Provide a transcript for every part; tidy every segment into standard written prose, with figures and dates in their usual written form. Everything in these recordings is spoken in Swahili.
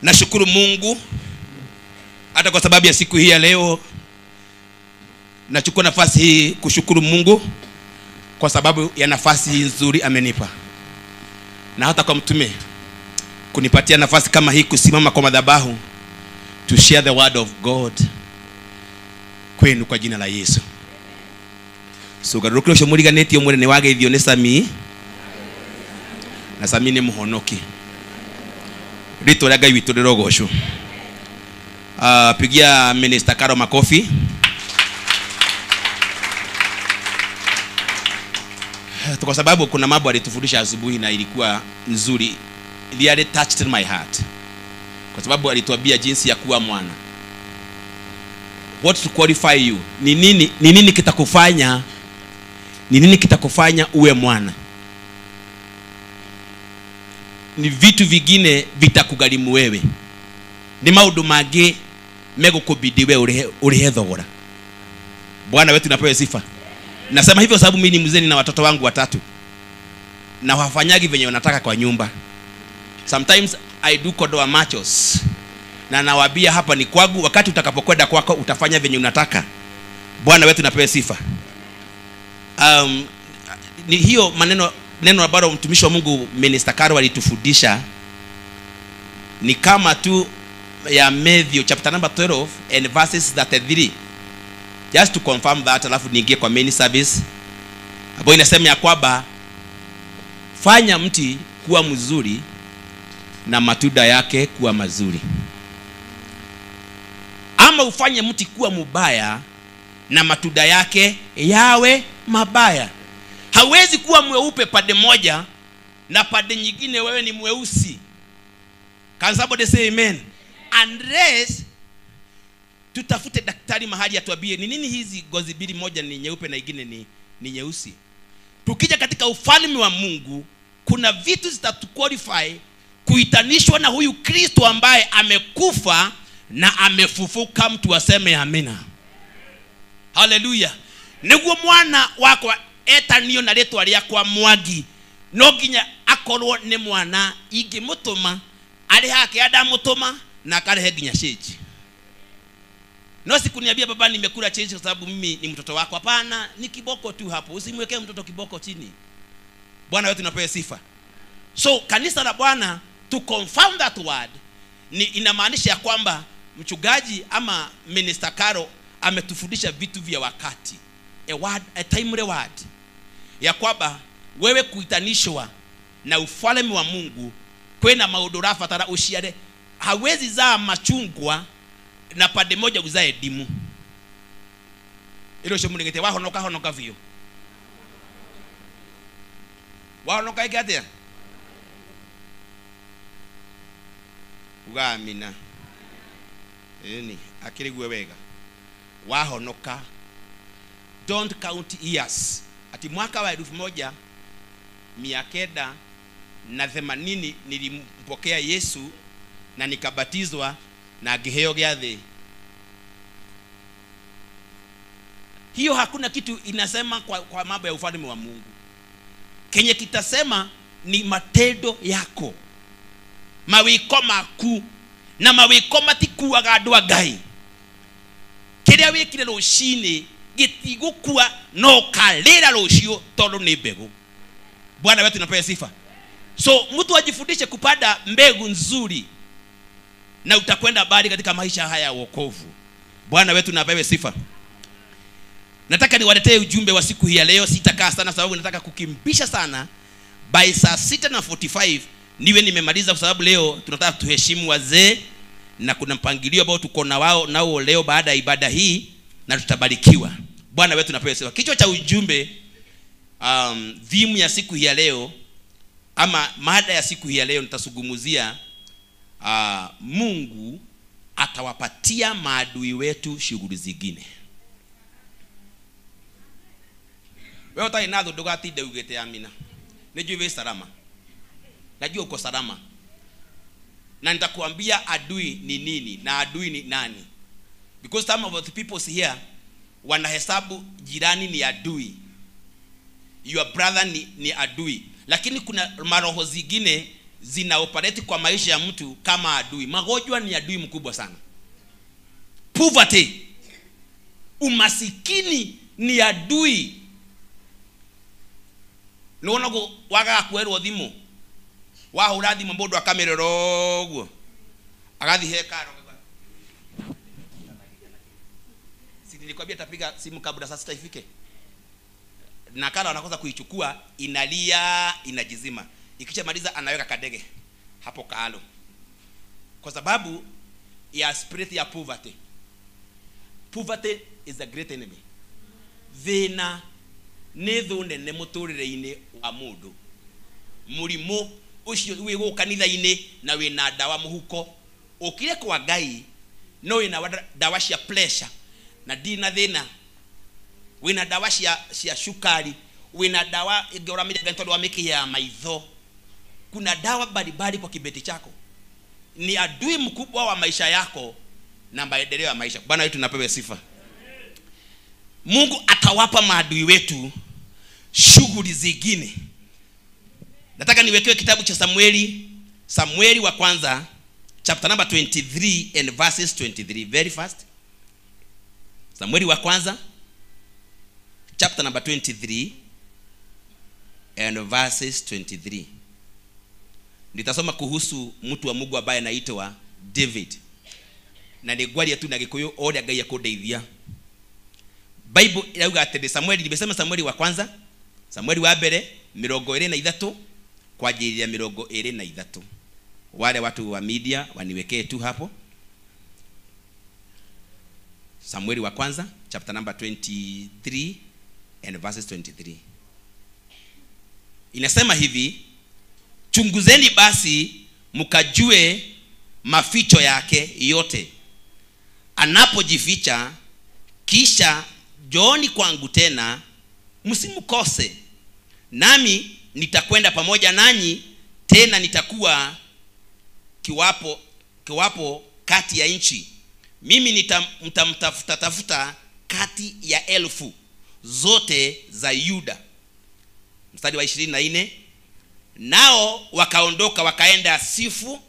Nashukuru Mungu hata kwa sababu ya siku hii ya leo. Nachukua nafasi hii kushukuru Mungu kwa sababu ya nafasi hii nzuri amenipa, na hata kwa mtume kunipatia nafasi kama hii kusimama kwa madhabahu to share the word of God kwenu kwa jina la Yesu. So garukiro shomuriga neti omure ne wageithio ne Sami, na Sami ni muhonoki. Rito rĩa Ngai witũ rĩrogocwo. Pigia Minister Karo makofi. Kwa sababu kuna mambo alitufundisha asubuhi na ilikuwa nzuri. It really touched my heart. Kwa sababu alituambia jinsi ya kuwa mwana. What to qualify you? Ni nini kitakufanya? Ni nini kitakufanya uwe mwana? Ni vitu vingine vitakugharimu wewe. Ni maundu mangi megukubidi wewe urihe thogora. Bwana wetu napewe sifa. Nasema hivyo sababu mimi ni mzee na watoto wangu watatu. Na wafanyagi venye wanataka kwa nyumba. Sometimes I do kodoa machos. Na nawaambia hapa ni kwangu, wakati utakapokwenda kwako utafanya venye unataka. Bwana wetu napewe sifa. Ni hiyo maneno, neno ambalo mtumishi wa Mungu Minister Karo alitufundisha ni kama tu ya Matthew chapter number 12 and verses 33. Just to confirm that, alafu niingie kwa main service. Ambayo inasema ya kwamba fanya mti kuwa mzuri na matunda yake kuwa mazuri. Ama ufanye mti kuwa mubaya na matunda yake yawe mabaya. Hawezi kuwa mweupe pande moja na pande nyingine wewe ni mweusi. Can somebody say amen? Unless tutafute daktari mahali atuambie ni nini hizi gozi mbili, moja ni nyeupe na nyingine ni nyeusi. Tukija katika ufalme wa Mungu kuna vitu zitatuqualify kuitanishwa na huyu Kristo ambaye amekufa na amefufuka. Mtu aseme amina. Hallelujah. Niguo mwana wako etanio na rĩtwa rĩakwa Mwangi, no nginya akorwo nĩ mwana ingĩmũtũma arĩ hake andamũtũma na akarehe nginya change. No sikuniambia baba nimekula change kwa sababu mimi ni mtoto wako. Hapana, ni kiboko tu hapo. Usimwekee mtoto kiboko chini. Bwana wetu napewe sifa. So kanisa la Bwana To confirm that word ni inamaanisha ya kwamba mchungaji ama Minister Caro ametufundisha vitu vya wakati, a word, a timely word, ya kwamba wewe kuitanishwa na ufalme wa Mungu kwena maundu urabatara uciare. Hawezi zaa machungwa na pande moja uzae dimu. Ilo shomuningete wahonoka honoka vio. Wahonoka iki atia? Ugamina. Eni akirigwe wega. Wahonoka. Don't count years. Ati mwaka wa 1980 nilimpokea Yesu na nikabatizwa na ngiheo gĩa thĩ. Hiyo hakuna kitu inasema kwa mambo ya ufalme wa Mungu. Kenye kitasema ni matendo yako. Mawiko maku na mawiko matikuaga andũ a Ngai. Kĩrĩa wĩkire rũcinĩ gĩtigũkua no kalĩra rũciũ tondũ nĩ mbegũ. Bwana wetu napewa sifa. So mtu ajifundishe kupanda mbegu nzuri na utakwenda mbali katika maisha haya ya wokovu. Bwana wetu napewe sifa. Nataka niwaletee ujumbe wa siku hii ya leo. Sitakaa sana sababu nataka kukimbisha sana. By saa 6:45 niwe nimemaliza, kwa sababu leo tunataka tuheshimu wazee na kuna mpangilio ambao tuko na wao nao leo baada ya ibada hii, na tutabarikiwa. Bwana wetu napewe sifa. Kichwa cha ujumbe, dhimu ya siku hii ya leo ama mada ya siku hii ya leo, nitazungumzia Mungu atawapatia maadui wetu shughuli zingine. Wewe utai natho ndugatinde ugite amina. Nijui we salama. Najua uko salama. Na nitakuambia adui ni nini na adui ni nani. Because some of the people here wanahesabu jirani ni adui. Your brother ni adui. Lakini kuna maroho zingine zina operate kwa maisha ya mtu kama adui. Magonjwa ni adui mkubwa sana. Poverty, umasikini ni adui. Nuona go waga kwerwo thimu. Wahura thimu mundu akamirora uguo. Agathi he karo. Si nilikwambia tapiga simu kabla saa 6 ifike. Na kala anakosa kuichukua, inalia, inajizima. Ikishamaliza anaweka kadege hapo kaalo. Kwa sababu ya spirit ya poverty. Poverty is a great enemy. Thina nĩ thũ nene mũtũrĩre-inĩ wa mũndũ. Mũrimũ ũcio wĩ gũkũ kanitha-inĩ na wĩna ndawa mũhuko. Ũkire kwa Ngai no wĩna ndawa cia pressure na ndina thĩna. Wĩna ndawa cia cukari, wĩna ndawa ĩngĩ ũramĩrĩa tondũ wa mĩkiha ya maitho. Kuna dawa mbalimbali kwa kibeti chako. Ni adui mkubwa wa maisha yako na maendeleo ya maisha. Bwana wetu napewe sifa. Mungu atawapa maadui wetu shughuli zingine. Nataka niwekewe kitabu cha Samueli, Samueli wa kwanza, chapter number 23 and verses 23. Very fast. Samueli wa kwanza, chapter number 23 and verses 23. Nitasoma kuhusu mtu wa Mungu ambaye anaitwa David. Na nigwaria tu na Gikuyu oria Ngai akundeithia. Bible irauga atĩ Samueli, nimesema Samueli wa kwanza, Samueli wa mbere 23 kwanjĩrĩria 23. Wale watu wa media waniwekee tu hapo. Samueli wa kwanza chapter number 23 and verses 23. Inasema hivi: chunguzeni basi mkajue maficho yake yote anapojificha, kisha njooni kwangu tena msimkose, nami nitakwenda pamoja nanyi, tena nitakuwa kiwapo kati ya nchi. Mimi nitamtafuta tafuta kati ya elfu zote za Yuda. Mstari wa 24, nao wakaondoka wakaenda Sifu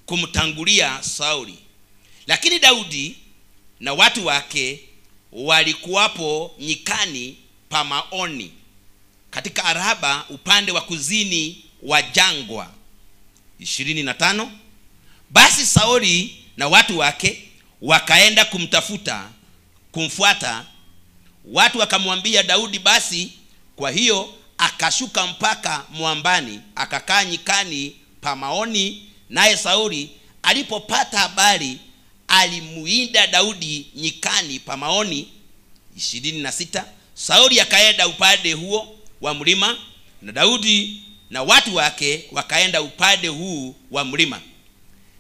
kumtangulia Sauli. Lakini Daudi na watu wake walikuwapo nyikani pa Maoni, katika Araba upande wa kuzini wa jangwa. 25, basi Sauli na watu wake wakaenda kumtafuta, kumfuata. Watu wakamwambia Daudi. Basi kwa hiyo akashuka mpaka mwambani, akakaa nyikani pa Maoni. Naye Sauli alipopata habari alimuinda Daudi nyikani pa Maoni. 26, Sauli akaenda upande huo wa mlima, na Daudi na watu wake wakaenda upande huu wa mlima.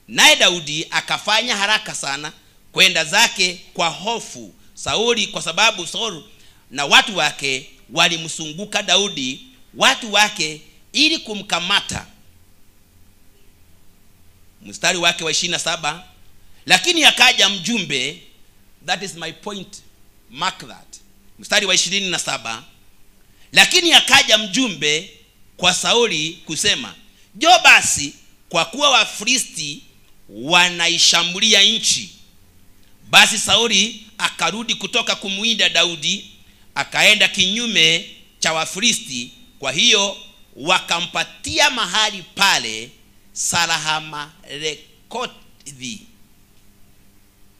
Naye Daudi akafanya haraka sana kwenda zake kwa hofu Sauli, kwa sababu Sauli na watu wake walimsunguka Daudi, watu wake, ili kumkamata. Mstari wake wa 27, lakini akaja mjumbe. That is my point, mark that. Mstari wa 27, lakini akaja mjumbe kwa Sauli kusema, njoo basi, kwa kuwa Wafilisti wanaishambulia nchi. Basi Sauli akarudi kutoka kumwinda Daudi, akaenda kinyume cha Wafilisti. Kwa hiyo wakampatia mahali pale Salahamalekothi.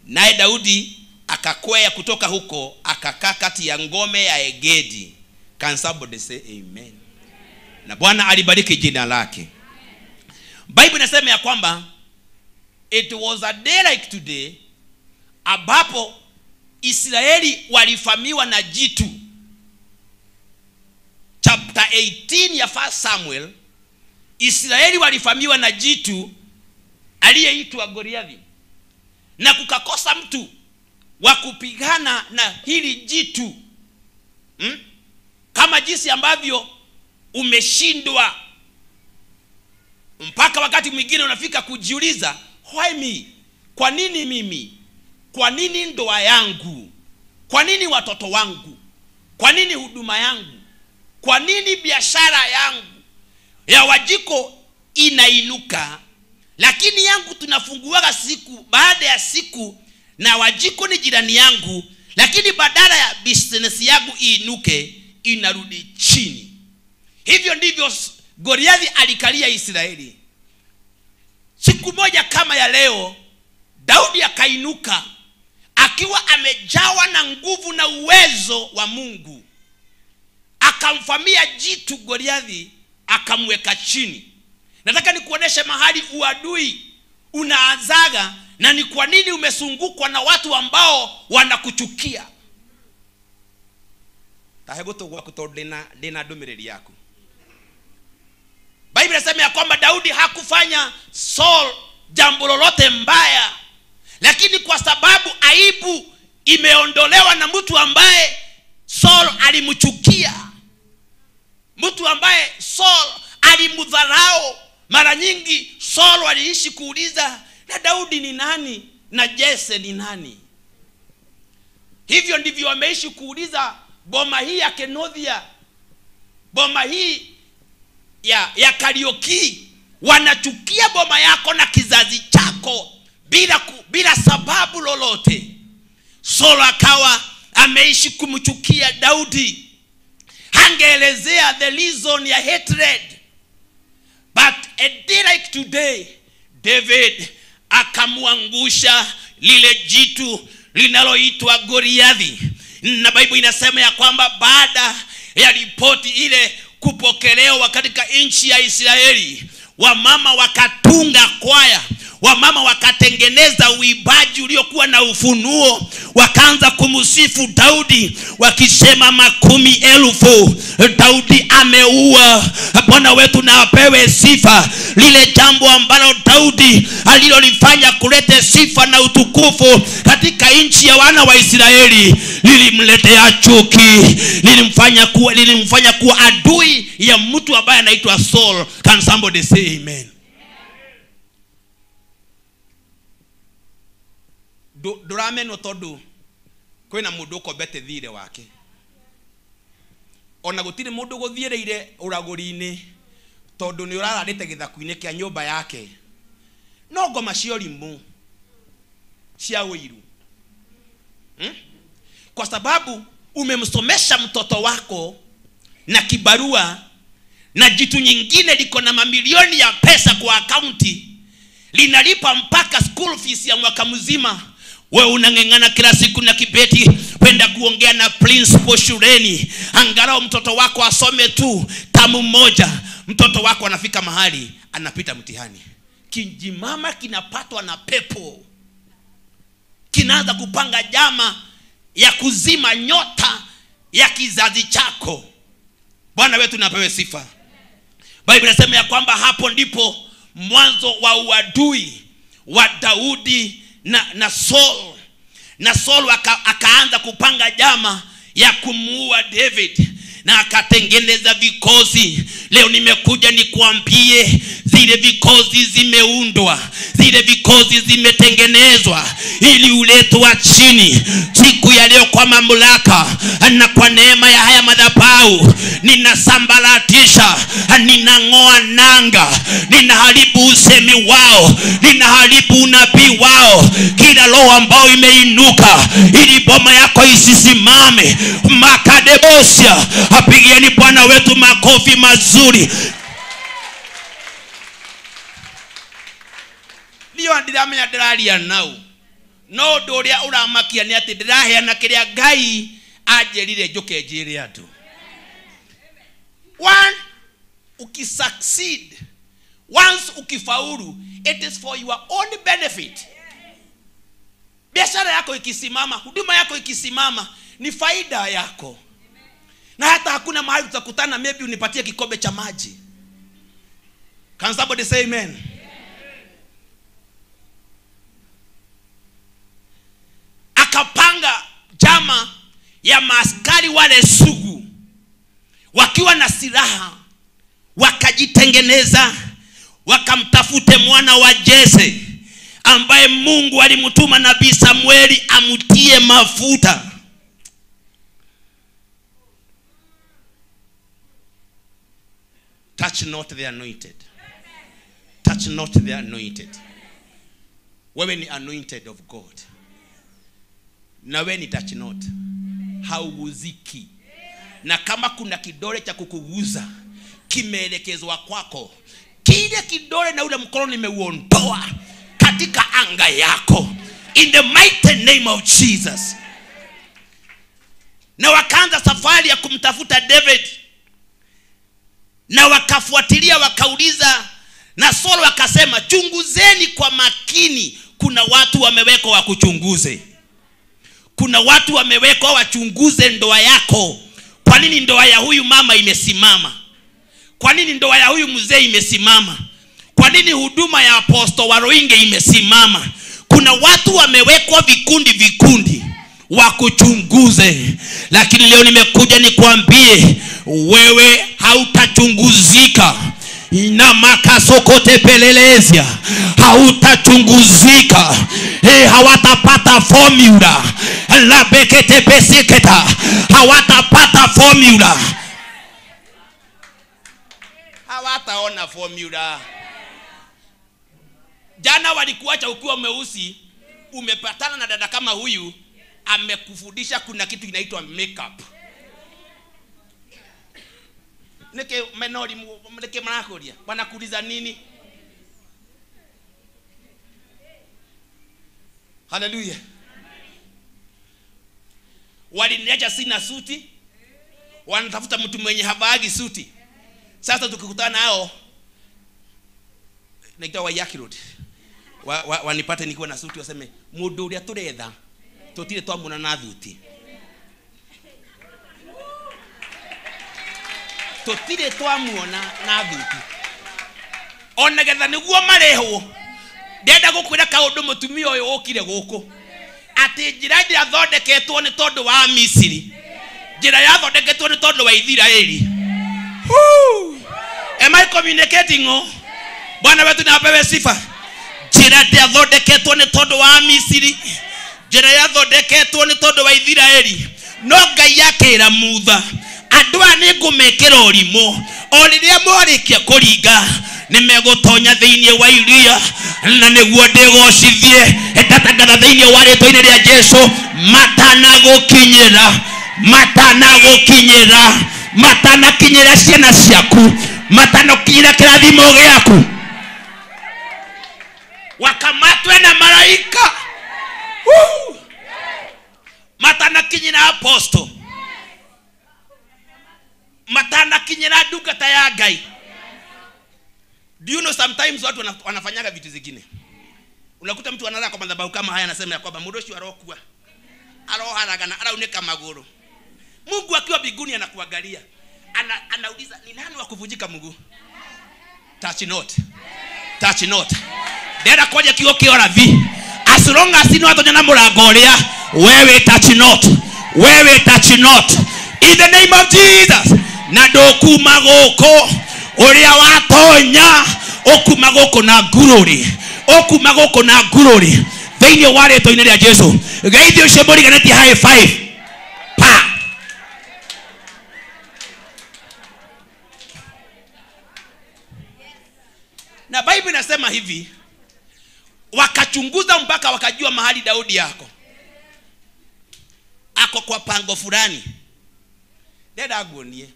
Naye Daudi akakwea kutoka huko, akakaa kati ya ngome ya Egedi. Can somebody say amen? Na Bwana alibariki jina lake. Bible inasema ya kwamba it was a day like today ambapo Israeli walifamiwa na jitu. Chapter 18 ya 1 Samuel, Israeli walifamiwa na jitu aliyeitwa Goliathi, na kukakosa mtu wa kupigana na hili jitu. Kama jinsi ambavyo umeshindwa mpaka wakati mwingine unafika kujiuliza, why me? Kwa nini mimi? Kwa nini ndoa yangu? Kwa nini watoto wangu? Kwa nini huduma yangu? Kwa nini biashara yangu ya Wajiko inainuka, lakini yangu tunafunguaga siku baada ya siku, na Wajiko ni jirani yangu, lakini badala ya business yangu iinuke inarudi chini. Hivyo ndivyo Goliathi alikalia Israeli. Siku moja kama ya leo, Daudi akainuka akiwa amejawa na nguvu na uwezo wa Mungu, akamfamia jitu Goliathi, akamweka chini. Nataka nikuoneshe mahali uadui unaanzaga na ni kwa nini umesungukwa na watu ambao wanakuchukia. Tahegoto gwaku tondu ndina ndumiriri yaku. Bible inasema ya kwamba Daudi hakufanya Saul jambo lolote mbaya, lakini kwa sababu aibu imeondolewa na mtu ambaye Saul alimchukia, mtu ambaye Saul alimdharau. Mara nyingi Saul aliishi kuuliza, na Daudi ni nani na Jesse ni nani? Hivyo ndivyo wameishi kuuliza boma hii ya Kenothia, boma hii ya Kariuki. Wanachukia boma yako na kizazi chako bila sababu lolote. Saul akawa ameishi kumchukia Daudi. Hangeelezea the reason ya hatred. But a day like today, David akamwangusha lile jitu linaloitwa Goliathi. Na Bible inasema ya kwamba baada ya ripoti ile kupokelewa katika nchi ya Israeli, wamama wakatunga kwaya, wamama wakatengeneza uimbaji uliokuwa na ufunuo, wakaanza kumsifu Daudi wakisema, 10,000 Daudi ameua, Bwana wetu na apewe sifa. Lile jambo ambalo Daudi alilolifanya kulete sifa na utukufu katika nchi ya wana wa Israeli lilimletea chuki, lilimfanya kuwa adui ya mtu ambaye anaitwa Saul. Can somebody say amen? Nduramenwo tondu kwina mundu ukombete thire wake, ona gutiri mundu guthiireire uraguri-ini tondu ni urararite githaku-ini kia nyumba yake. No ngoma cia urimu cia uiru, Kwa sababu umemsomesha mtoto wako na kibarua, Na jitu nyingine liko na mamilioni ya pesa kwa akaunti, linalipa mpaka school fees ya mwaka mzima. Wewe unang'eng'ana kila siku na kibeti kwenda kuongea na principal shuleni, angalau mtoto wako asome tu tamu moja. Mtoto wako anafika mahali anapita mtihani, kijimama kinapatwa na pepo, kinaanza kupanga jama ya kuzima nyota ya kizazi chako. Bwana wetu napewe sifa. Biblia inasema ya kwamba hapo ndipo mwanzo wa uadui wa Daudi na Saul. Na Saul akaanza kupanga jama ya kumuua David, na akatengeneza vikosi. Leo nimekuja nikuambie, zile vikosi zimeundwa, zile vikosi zimetengenezwa ili uletwa chini. Siku ya leo kwa mamlaka na kwa neema ya haya madhabahu, ninasambaratisha, ninang'oa nanga, ninaharibu usemi wao, ninaharibu unabii wao. Kila roho ambayo imeinuka ili boma yako isisimame, makadebosia, apigieni Bwana wetu makofi mazuri. Niyo ndiramenya ndiraria nau, no undu uria uramakia ni ati ndiraheana kiria Ngai anjirire njuke njire andu. One, ukisucceed, once ukifaulu, it is for your own benefit. Biashara yako ikisimama, huduma yako ikisimama, ni faida yako. Na hata hakuna mahali tutakutana, maybe unipatie kikombe cha maji. Can somebody say amen? Akapanga jama ya maaskari wale sugu, wakiwa na silaha, wakajitengeneza, wakamtafute mwana wa Jese ambaye Mungu alimtuma nabii Samueli amtie mafuta. Touch not the anointed. Touch not the anointed. Wewe ni anointed of God. Na wewe ni touch not. Hauguziki. Na kama kuna kidole cha kukuguza kimeelekezwa kwako, kile kidole na ule mkono nimeuondoa katika anga yako, in the mighty name of Jesus. Na wakaanza safari ya kumtafuta David, na wakafuatilia, wakauliza, na Saul akasema, chunguzeni kwa makini, kuna watu wamewekwa wakuchunguze. Kuna watu wamewekwa wachunguze ndoa yako. Kwa nini ndoa ya huyu mama imesimama? Kwa nini ndoa ya huyu mzee imesimama? Kwa nini huduma ya Apostle Waruinge imesimama? Kuna watu wamewekwa vikundi vikundi wakuchunguze. Lakini leo nimekuja nikuambie, wewe hautachunguzika. Na makasokote pelelezia, hautachunguzika. Hawatapata formula. La bekete pesiketa, hawatapata formula. Hawataona formula. Jana walikuacha ukiwa mweusi, umepatana na dada kama huyu, amekufundisha kuna kitu kinaitwa makeup. Neke menori neke marakoria, wanakuuliza nini? Hallelujah. Waliniacha sina suti, wanatafuta mtu mwenye havagi suti. Sasa tukikutana nao naitwa Waiyaki Road, wanipate nikiwa na suti, waseme mundu uria turetha tutire twamuna na thuti, tutire twamuona na thuti, ona getha niguo marehwo. Ndenda gukwira kaundu mutumia uyu ukire guku, ati njira irathondeketwo ni tondu wa Misiri, njira yathondeketwo ni tondu wa Isiraeli. Am I communicating? Oh, Bwana wetu na apewe sifa. Njira yathondeketwo ni tondu wa Misiri, njira yathondeketwo ni tondu wa Isiraeli. No Ngai akira Mutha, andu aya ningumekira urimu, o riria mwarikia kuringa nimegutonya thiini wa iria, na niguo ndigocithie ndatangatha thiini wa ritwa-ini ria Jesu, matanagukinyira, matanagukinyira, Matanakinyĩra ciana ciaku, matanokinyĩra kĩrathimo gĩaku, wakamatwe na malaika. Matanakinyĩra apostle, matanakinyĩra ndungata ya Ngai. Do you know sometimes watu wanafanyaga vitu zingine? Unakuta mtu analala kwa madhabahu kama haya, anasema ya kwamba mundu ucio arokua, aroharagana, araunĩka magũrũ. Mungu akiwa mbinguni anakuangalia, anauliza ni nani wa kuvunjika mguu? Touch not. Touch not. Ndera kwaja kiugo kĩa ũrathi. As long as no atonya na mũrango ũrĩa, wewe touch not. Wewe touch not. In the name of Jesus. Na ndũkuma gũkũ ũrĩa watonya, ũkuma gũkũ na ngurũri. Ũkuma gũkũ na ngurũri. Thĩinĩ wa rĩtwa-inĩ rĩa Jesu. Geithio ũcio mũriganĩtie high five. Pa. Na Bible inasema hivi, wakachunguza mpaka wakajua mahali Daudi yako. Ako kwa pango fulani. Ndenda nguonie.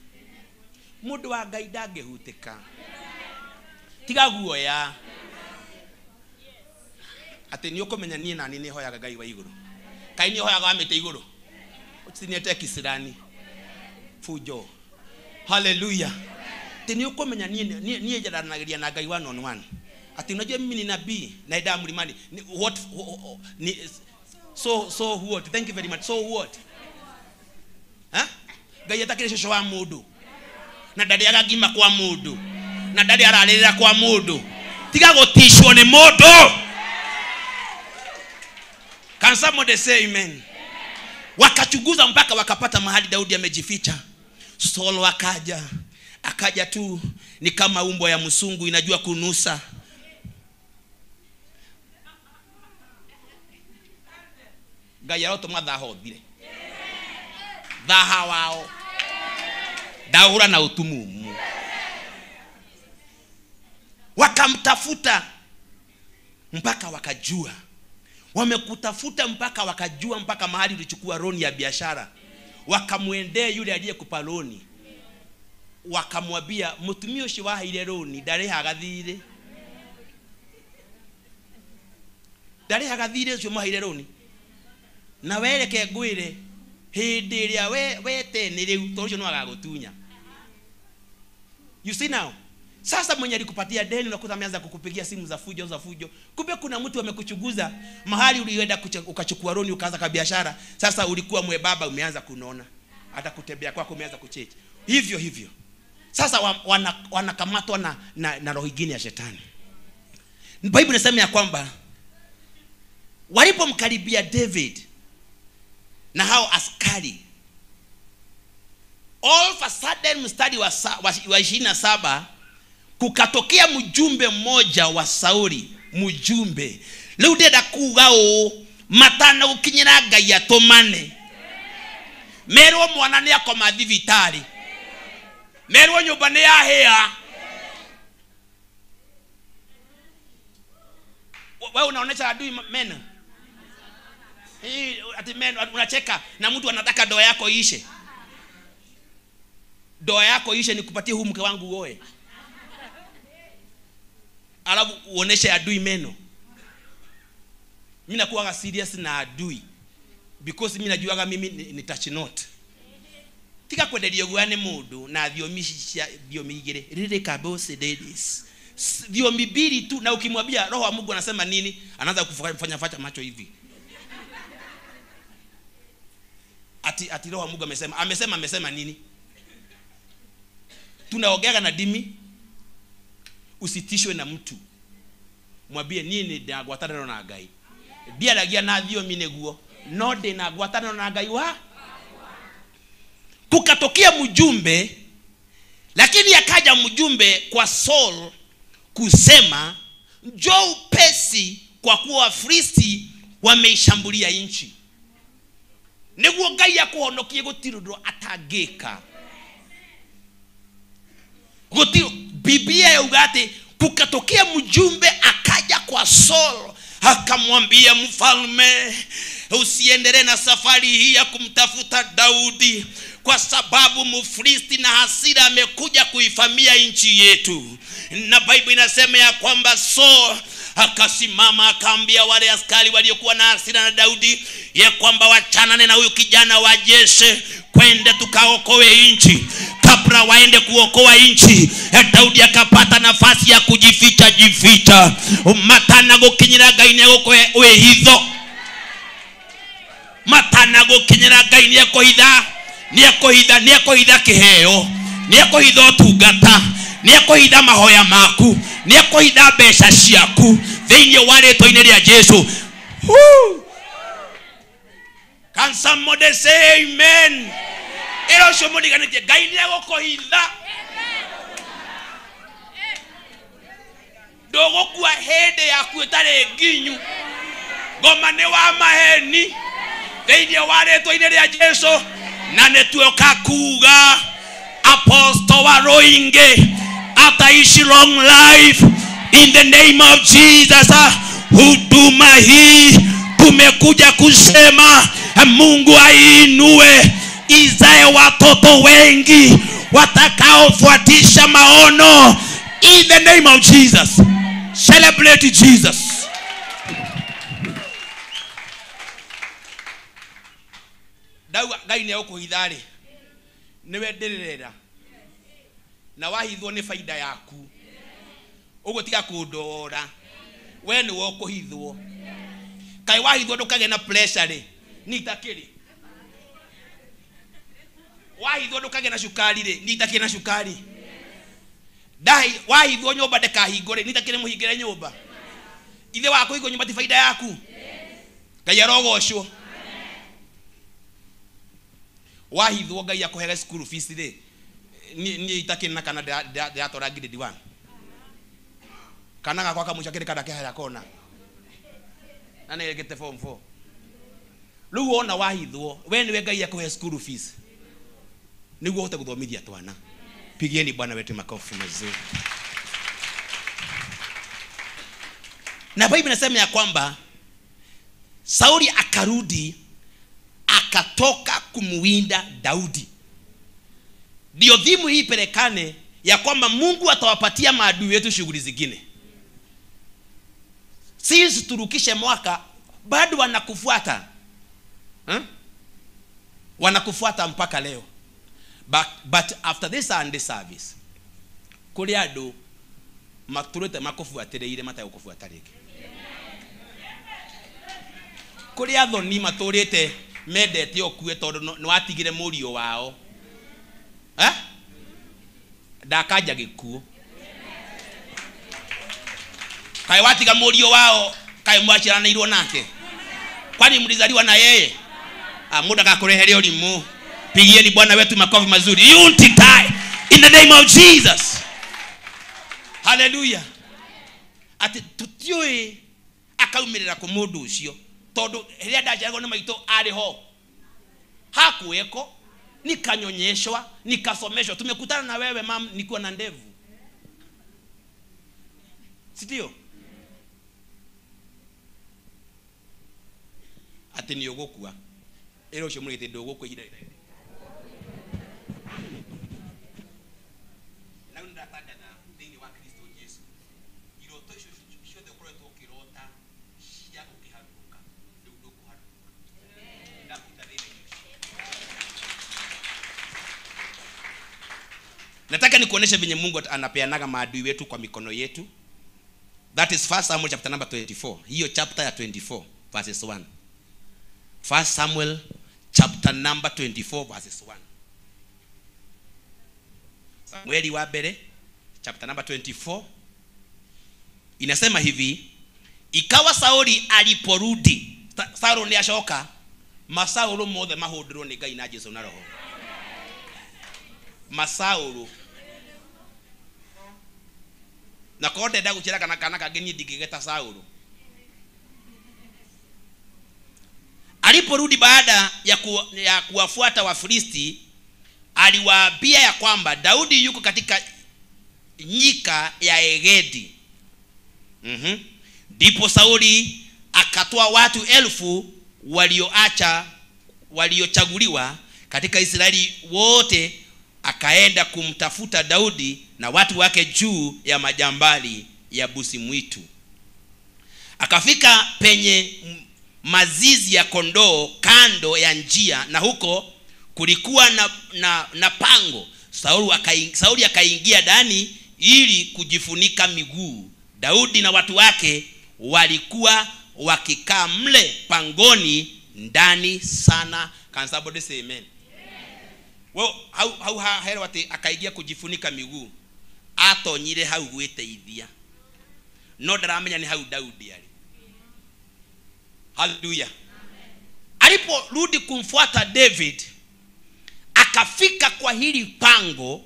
Mundu wa Ngai ndangĩhutĩka. Tiga guoya. Atĩ nĩ ũkũmenya niĩ na niĩ nĩhoyaga Ngai wa igũrũ. Kaĩ nĩ hoyaga wa mĩtĩ igũrũ. Ũtiniete kisirani. Fujo. Hallelujah. Atĩ nĩ ũkũmenya niĩ njaranagĩria na Ngai one on one. Ati unajua mimi ni nabii naenda mlimani. What ni so what? Thank you very much. So what? Ha? Ngai atakire cũcũ wa mũndũ. Na ndarĩaga ngima kwa mũndũ. Na ndarĩ ararĩrĩra kwa mũndũ. Tiga gũticwo nĩ mũndũ. Can somebody say amen? Wakachunguza mpaka wakapata mahali Daudi amejificha. Saul akaja. Akaja tu ni kama umbo ya msungu inajua kunusa. Ngai arotũma thaha ũthire. Thaha wao. Ndahũra na ũtumumu. Wakamtafuta mpaka wakajua. Wamekutafuta mpaka wakajua mpaka mahali ulichukua loan ya biashara. Wakamwendea yule aliyekupa loan. Wakamwambia mutumia ũcio waheire loan ndarĩhaga thirĩ. Ndarĩhaga thirĩ ũcio mwaheire loan. Na wereke ngwĩre hĩndĩ ĩrĩa wetene rĩu tondũ ũcio no agagũtunya. You see now. Sasa mwenye alikupatia deni unakuta ameanza kukupigia simu za fujo za fujo. Kumbe kuna mtu amekuchunguza mahali ulienda ukachukua loan ukaanza ka biashara. Sasa ulikuwa mwebaba umeanza kunona. Hata kutembea kwako umeanza kucheche. Hivyo hivyo. Sasa wanakamatwa na roho nyingine ya shetani. Bible inasema ya kwamba walipomkaribia David na hao askari, all of a sudden mstari wa 27 kukatokea mjumbe mmoja wa Sauli. Mjumbe rĩu ndĩrenda kuga ũũ, matanagũkinyĩra Ngai atũmane, merwo mwana nĩ akoma thibitarĩ, merwo nyũmba nĩ yahĩa. Wewe unaonesha adui meno. Hii ati meno unacheka na mtu anataka ndoa yako iishe. Ndoa yako iishe nikupatie huu mke wangu uoe. Alafu uoneshe adui meno. Mimi nakuwa serious na adui because mimi najuaga mimi ni touch not. Tiga kwenderio gwane mundu na thiomi cia thiomi igiri riri kabose ladies. Thiomi mbili tu, na ukimwambia roho wa Mungu anasema nini, anaanza kufanya facha macho hivi. Ati roho wa Mungu amesema, amesema nini? Tunaongea na dimi. Usitishwe na mtu. Mwambie nini ndagwatanĩro na Ngai. Ndiaragia na thiomi nĩguo, no ndĩ ngwatanĩro na Ngai wa. Kukatokea mjumbe, lakini akaja mjumbe kwa Saul kusema njoo upesi kwa kuwa Wafilisti wameishambulia nchi. Nĩguo Ngai akũhonokie gũtirĩ ũndũ atangĩka. Gũtirĩ. Biblia yauga atĩ kukatokea mjumbe akaja kwa Saul akamwambia mfalme, usiendelee na safari hii ya kumtafuta Daudi kwa sababu Mfilisti na hasira amekuja kuifamia nchi yetu. Na Bible inasema ya kwamba so akasimama akaambia wale askari waliokuwa na hasira na Daudi ya kwamba wachanane na huyu kijana wa Jesse, kwende tukaokoe nchi. Kabla waende kuokoa nchi, Daudi akapata nafasi ya kujificha jificha. Matana gukinyira Ngai ni egũkũhe wĩhitho. Matana gukinyira Ngai ni ekũhitha, ni ekũhitha, ni ekũhitha kĩheo, ni ekũhitha ũtungata, ni ekũhitha mahoya maku, ni ekũhitha mbeca ciaku thĩinĩ wa rĩtwa-inĩ rĩa Jesu. Can somebody say amen? Ĩra ũcio mũriganĩtie, Ngai nĩ egũkũhitha. Ndũgũkua hĩndĩ yaku ĩtarĩ nginyu. Ngoma nĩ wa maheni thĩinĩ wa rĩtwa-inĩ rĩa Jesu. Na nĩtuoka kuga Apostle wa Roinge ataishi long life in the name of Jesus. Huduma hii tumekuja kusema Mungu ainue izae watoto wengi watakaofuatisha maono in the name of Jesus. Celebrate Jesus. Ndauga Ngai nĩ egũkũhitha rĩ, nĩwe ndĩrĩrera, na wahithwo nĩ faida yaku. Ũguo tiga kũndora, we nĩwe ũkũhithwo. Kaĩ wahithwo ndũkagĩa na pressure rĩ, ni itakĩrĩ. Wahithwo ndũkagĩa na cukari rĩ, ni itakĩrĩ na cukari. Wahithwo nyũmba ndĩkahingwo rĩ, ni itakĩrĩ mũhingĩre nyũmba. Ithe wa kũhingwo nyũmba ti faida yaku. Ngai arogocwo. Wahithwo Ngai akũhega school fees rĩ, ni itakĩrĩ na kana ndĩratwara grade 1. Kana gakwa kamũico kĩrĩ kana kĩhaya kona. Na nĩ gĩte form 4. Rĩu wona wahithwo, we nĩwe Ngai akũhe school fees nĩguo ũhote gũthomithia twana. Pigieni Bwana wetu makofi mazuri. Na Biblia inasema ya kwamba Sauli akarudi akatoka kumuwinda Daudi. Ndio dhimu hii pelekane ya kwamba Mungu atawapatia maadui wetu shughuli zingine. Sisi turukishe mwaka bado wanakufuata. Wanakufuata mpaka leo. But after this Sunday service, kuri andu maturite makubuatĩrĩire mategũkũbuata rĩngĩ. Kuri athoni maturite mendete ũkue tondũ nĩwatigire mũriũ wao. Ndakanja gĩkuũ. Kaĩ watiga mũriũ wao, kaĩ mwaciaranĩirwo nake? Kwani mlizaliwa na yeye? Mũndũ agakũrehere ũrimũ. Pigieni Bwana wetu makofi mazuri. You won't die in the name of Jesus. Hallelujah. Ati tutiũĩ akaumĩrĩra kũ mũndũ ũcio tondũ rĩrĩa ndaciaragwo nĩ maitũ arĩ ho. Hakuweko, nikanyonyeshwa, nikasomeshwa. Tumekutana na wewe mam nikiwa na ndevu. Si ndio? Ati nĩ ũgũkua. Ĩra ũcio mũrĩte ndũgũkua ihinda rĩrĩ. Na rĩu nĩndatangatha thĩinĩ wa Kristo Jesu. Iroto icio ciothe ũkoretwo ũkĩrota cia gũkĩharũrũka, rĩu ndũkũharũrũka. Ndakũruta thĩna-inĩ ũcio. Nataka nikuoneshe venye Mungu anapeanaga maadui wetu kwa mikono yetu. That is 1 Samuel chapter number 24. Hiyo chapter ya 24 verses 1. 1 Samuel chapter number 24 verses 1. Samueli wa mbere chapter number 24 inasema hivi: ikawa Sauli aliporudi, Sauli ni acoka, masaulu mothe mahũndĩrwo nĩ Ngai na Jesu na Roho. Masaulu na korwo ndenda gũciara kana kana kangĩ niĩ ndingĩgeta Saulu. Aliporudi baada ya kuwafuata Wafilisti, aliwaambia ya kwamba Daudi yuko katika nyika ya Egedi. Ndipo Sauli akatoa watu 1,000 waliochaguliwa katika Israeli wote, akaenda kumtafuta Daudi na watu wake juu ya majambali ya busi mwitu. Akafika penye mazizi ya kondoo kando ya njia, na huko kulikuwa na pango. Sauli akaingia ndani ili kujifunika miguu. Daudi na watu wake walikuwa wakikaa mle pangoni ndani sana. Can somebody say amen? Well, hau hero ati akaingia kujifunika miguu. Atonyire hau gwiteithia. No ndaramenya ni hau Daudi ali. Hallelujah. Aliporudi kumfuata David, akafika kwa hili pango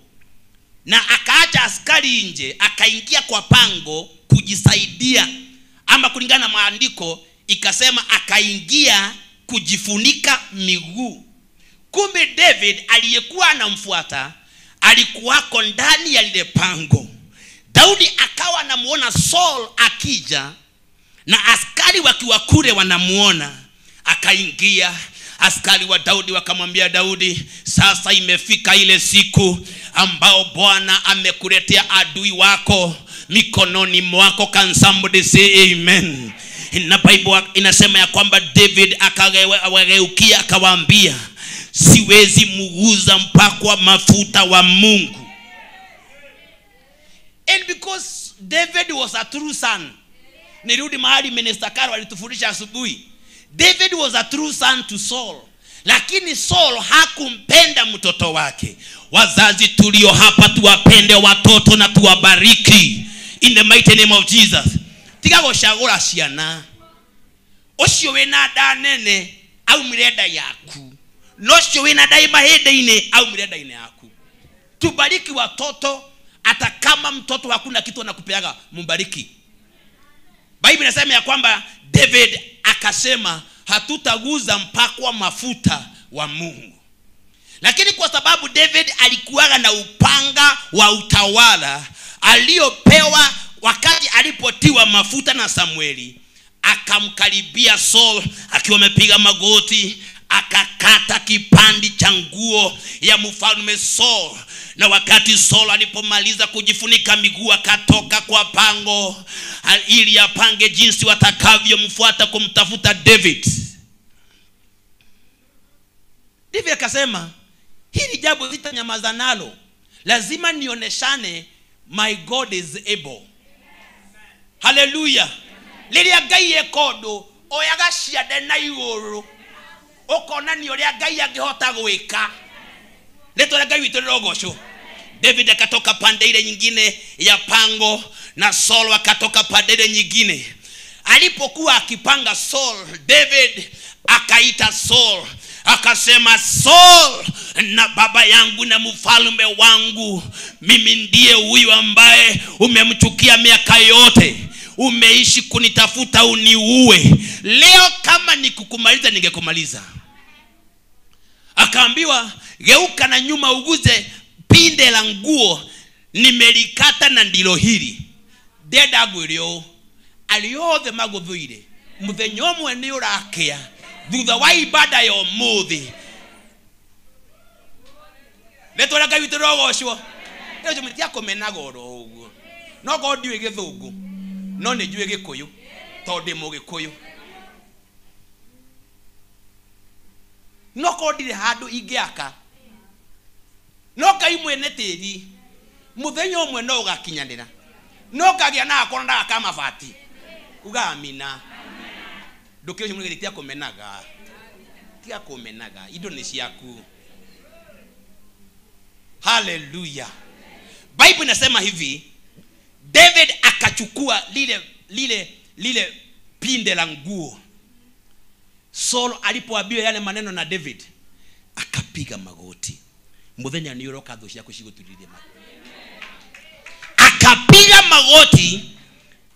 na akaacha askari nje, akaingia kwa pango kujisaidia, ama kulingana na maandiko ikasema akaingia kujifunika miguu. Kumbe David aliyekuwa anamfuata alikuwako ndani ya lile pango. Daudi akawa anamuona Saul akija na askari wakiwa kule wanamuona. Akaingia, askari wa Daudi wakamwambia Daudi, sasa imefika ile siku ambao Bwana amekuletea adui wako mikononi mwako. Can somebody say amen? Na Bible inasema ya kwamba David akawageukia akawaambia, siwezi muguza mpakwa mafuta wa Mungu. And because David was a true son, nirudi mahali Minister Karo alitufundisha asubuhi, David was a true son to Saul, lakini Saul hakumpenda mtoto wake. Wazazi tulio hapa tuwapende watoto na tuwabariki in the mighty name of Jesus. Tiga gucagura ciana ucio wina nda nene aumire nda yaku, no ucio wina nda mahĩndĩ-inĩ aumire nda-inĩ yaku. Tubariki watoto, hata kama mtoto hakuna kitu anakupeaga, mbariki. Bible inasema ya kwamba David akasema hatutaguza mpakwa mafuta wa Mungu. Lakini kwa sababu David alikuwa na upanga wa utawala aliopewa wakati alipotiwa mafuta na Samueli, akamkaribia Saul akiwa amepiga magoti, akakata kipandi cha nguo ya mfalme Saul. Na wakati Saul alipomaliza kujifunika miguu, akatoka kwa pango ili apange jinsi watakavyomfuata kumtafuta David. David akasema, hili jambo sitanyamaza nalo, lazima nioneshane my God is able. Hallelujah. Liria Ngai ekondo oyaga ciande na iguru, ukona ni uria Ngai angihota gwika. Ritwa ria Ngai witu rirogocwo. David akatoka pande ile nyingine ya pango na Saul akatoka pande ile nyingine. Alipokuwa akipanga Saul, David akaita Saul akasema, Saul na baba yangu na mfalme wangu, mimi ndiye huyu ambaye umemchukia miaka yote, umeishi kunitafuta uniue. Leo kama nikukumaliza ningekumaliza. Akaambiwa, geuka na nyuma uguze pinde la nguo nimelikata na ndilo hili. Ndenda ngwire arĩa othe magũthũire mũthenya ũmwe nĩ ũrakĩa thutha wa ibada ya ũmũthĩ. Rĩtwa rĩa Ngai witũ rĩrogocwo. Rĩu tiakũmenaga oro ũguo, no korwo ndiũĩ gĩthũngũ no nĩ njũĩ gĩkũyũ tondũ ndĩ mũgĩkũyũ. No korwo ndirĩ handũ ingĩaka, no Ngai mwene tĩri mũthenya ũmwe no ũgakinyanĩra, no ngagĩa na akorwo ndagaka mabati. Uga amina. Ndũkĩre ũcio mũrĩgĩri, tiakũmenaga, tiakũmenaga, indo nĩ ciaku. Hallelujah. Bible inasema hivi, David akachukua lile pinde la nguo. Saul alipoambiwa yale maneno na David, akapiga magoti. Muthenya ni uroka thũ ciaku cigũturire ma. Akapiga magoti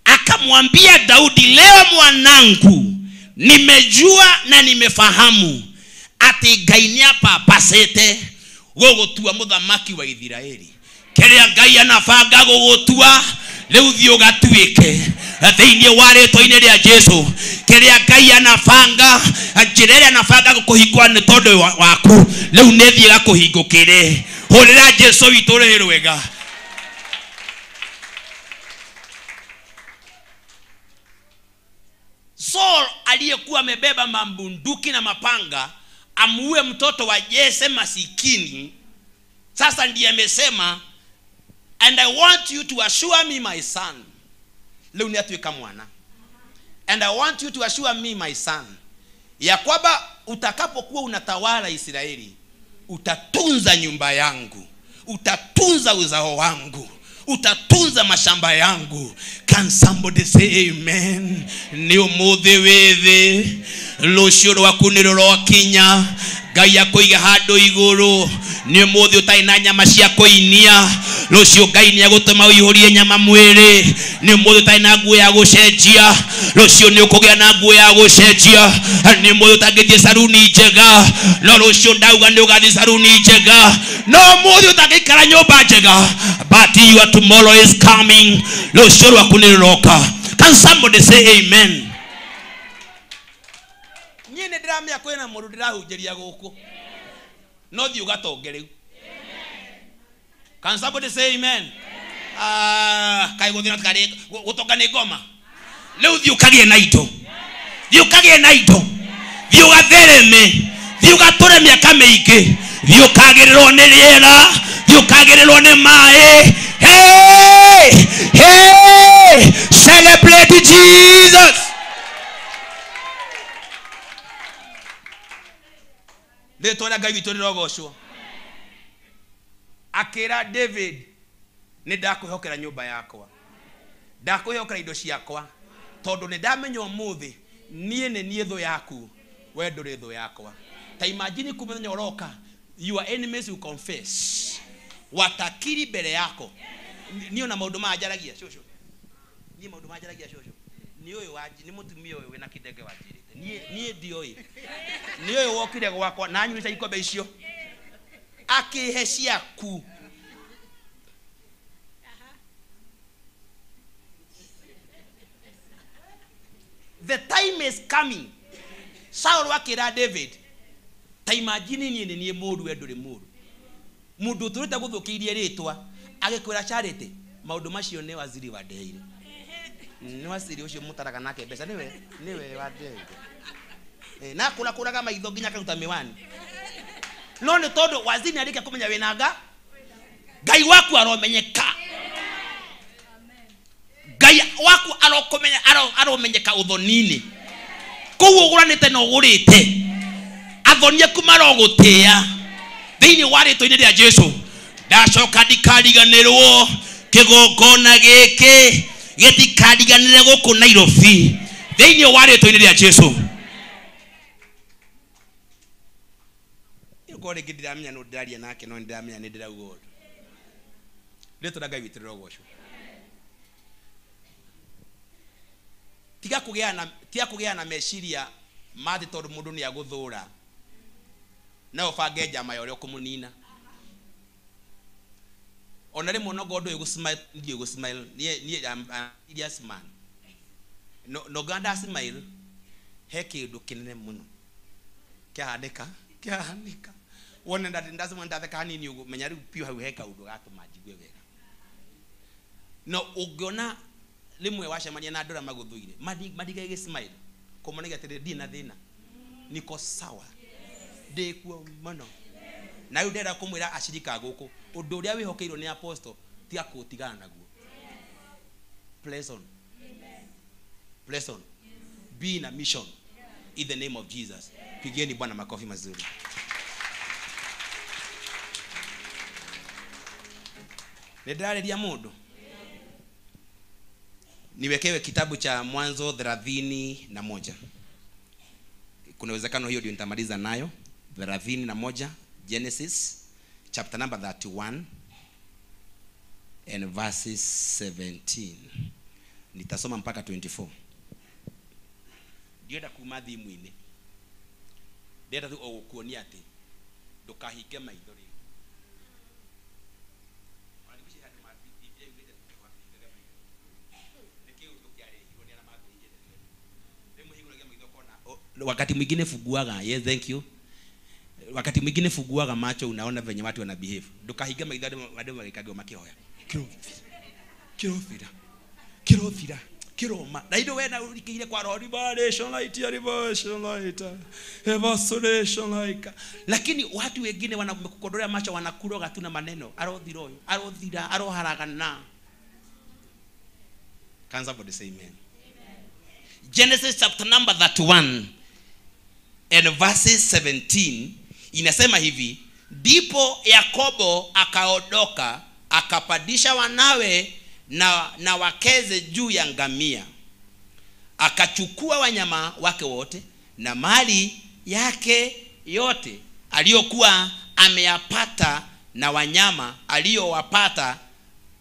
akamwambia Daudi, leo mwanangu, nimejua na nimefahamu ati Ngai nĩapapacĩte gũgũtua mũthamaki wa Isiraeli. Kĩrĩa Ngai anabanga gũgũtua rĩu thiĩ ũgatuĩke thĩinĩ wa rĩtwa-inĩ rĩa Jesu. Kĩrĩa Ngai anabanga, njĩra ĩrĩa anabanga gũkũhingũra nĩ tondũ waku, rĩu nĩ ĩthiĩ gakũhingũkĩre. Hũrĩra Jesũ witũ rũhĩ rwega. Saul aliyekuwa amebeba mabunduki na mapanga amuue mtoto wa Jesse masikini, sasa ndiye amesema, and I want you to assure me my son. Leo ni atuweka mwana. And I want you to assure me my son, ya kwamba utakapokuwa unatawala Israeli, utatunza nyumba yangu, utatunza uzao wangu, utatunza mashamba yangu. Can somebody say amen? Ni umuthi withi rucio rwaku ni rurokinya. Ngai akũiga handũ igũrũ. Ni umuthi ũtarĩ na nyama cia kũinia, rũciũ Ngai nĩ agũtũma ũihũrie nyama mwĩrĩ. Ni umuthi ũtarĩ na nguo ya gũcenjia, rũciũ nĩ ũkũgĩa na nguo ya gũcenjia. Ni umuthi ũtangĩthiĩ saruni njega, no rũciũ ndauga nĩ ũgathiĩ saruni njega. No umuthi ũtangĩikara nyũmba njega, but your tomorrow is coming. Rũciũ rwaku nĩ rũroka. Can somebody say amen? Niĩ nĩ ndĩramenya kwĩna mũndũ ndĩrahunjĩria gũkũ, no thiĩ ũgatonge rĩu. Can somebody say amen? Kaĩ gũthiĩ na karĩ gũtonga nĩ ngoma. Rĩu thiĩ ũkagĩe na indo, thiĩ ũkagĩe na indo, thiĩ ũgathereme, thiĩ ũgatũre mĩaka mĩingĩ, thiĩ ũkagĩrĩrwo nĩ rĩera, thiĩ ũkagĩrĩrwo nĩ maĩ. Hey, hey, celebrate Jesus. Rĩtwa rĩa Ngai witũ rĩrogocwo. Akĩra David, nĩ ndakwĩhokera nyũmba yakwa, ndakwĩhokera indo ciakwa, tondũ nĩ ndamenya ũmũthĩ niĩ nĩ niĩ thũ yaku, we ndũrĩ thũ yakwa. Ta imagine kuma mũthenya ũroka, your enemies will confess, watakiri mbere yako. Niĩ ona maũndũ maya njaragia cũcũ, niĩ maũndũ maya njaragia cũcũ, nĩ ũyũ wa nĩ mũtumia ũyũ wĩna kĩndenge wanjĩrĩte. Niĩ ndioĩ, nĩ ũyũ wokire gwakwa na anyuĩte ikombe icio akĩhe ciaku. The time is coming. Saul akĩra David, ta imagine niĩ nĩ niĩ mũũru, we ndũrĩ mũũru. Mũndũ ũtũrĩte gũthũkĩirie rĩtwa agĩkwĩra Charity, maũndũ macio nĩ waziri wandeheire. Nĩ waziri ũcio mũtaraga nake mbeca, nĩwe wandeheire. Na kũrakũraga maitho nginya akaruta mĩwani. No nĩ tondũ waziri nĩarĩkia kũmenya wĩna nga, Ngai waku aromenyeka. Ngai waku arokũmenya, aromenyeka ũthoni-inĩ. Kũu ũgũranĩte na ũgũrĩte, athoni aku marogũtĩa thĩinĩ wa rĩtwa-inĩ rĩa Jesũ. Ndacoka ndikariganĩrwo kĩgongona gĩkĩ gĩtikariganĩre gũkũ Nairobi thĩinĩ wa rĩtwa-inĩ rĩa Jesũ. Ĩyo rĩngĩ ndiramenya nũ ndĩraria nake, no nĩndĩramenya nĩ ndĩrauga ũndũ. Rĩtwa rĩa Ngai witũ rĩrogocwo. Tiga kũgĩa na meciria ma atĩ tondũ mũndũ nĩ agũthũra, no ũbange njama ya ũrĩa ũkũmũnina. Ona rĩmwe no ngorwo ndũĩ gũ-smile, ndiũĩ gũ-smile. Niĩ I'm a serious man. No ngorwo nda-smile, he kĩndũ kĩnene mũno kĩahanĩka, kĩahanĩka. Wone ndacemania ndatheka hanini ũguo, menya rĩu piũ hau he kaũndũ gatũma njigue wega. No ũngĩona rĩmwe wacemania na andũ arĩa magũthũire, matige gĩ-smile, kũmonagia atĩrĩrĩ, ndirĩ na thĩna, niko sawa, ndĩkuo mũno. Na rĩu ndĩrenda kũmwĩra acirika a gũkũ, ũndũ ũrĩa wĩhokeirwo nĩ apostle, tiga kũũtigana naguo. Press on. Press on. Be in a mission. In the name of Jesus. Pigieni Bwana makofi mazuri. Nĩndĩrarĩria mũndũ. Niwekewe kitabu cha Mwanzo 31. Kuna uwezekano hiyo ndio nitamaliza nayo. 31, Genesis chapter number 31 and verses 17. Nitasoma mpaka 24. Ndienda kuma thimũ-inĩ. Ndĩrenda tu o gũkuonia atĩ ndũkahinge maitho rĩu. Ona thikũ ici andũ Biblia yugĩte ndũkahinge maitho. Nĩ kĩũndũ kĩarehirwo nĩ arĩa mambĩrĩirie ndeto ĩno. Rĩmwe hingũragia Wakati mwingine fuguaga, yes thank you. Wakati mwingine fuguaga macho, unaona venye watu wana behave. Ndukahinge maitho andũ magĩkagio makĩhoya. Kĩrobira. Kĩrobira. Kiroma. Na indo we na urikire kwa roho liberation light, liberation light, evaporation light. Lakini watu wengine wanakukodolea macho, wanakuroga tu na maneno. Arothira uyu, arothira, aroharagana. Can somebody say amen? Amen. Genesis chapter number 31 and verses 17 inasema hivi: ndipo Yakobo akaondoka akapandisha wanawe na wakeze juu ya ngamia, akachukua wanyama wake wote na mali yake yote aliyokuwa ameyapata na wanyama aliyowapata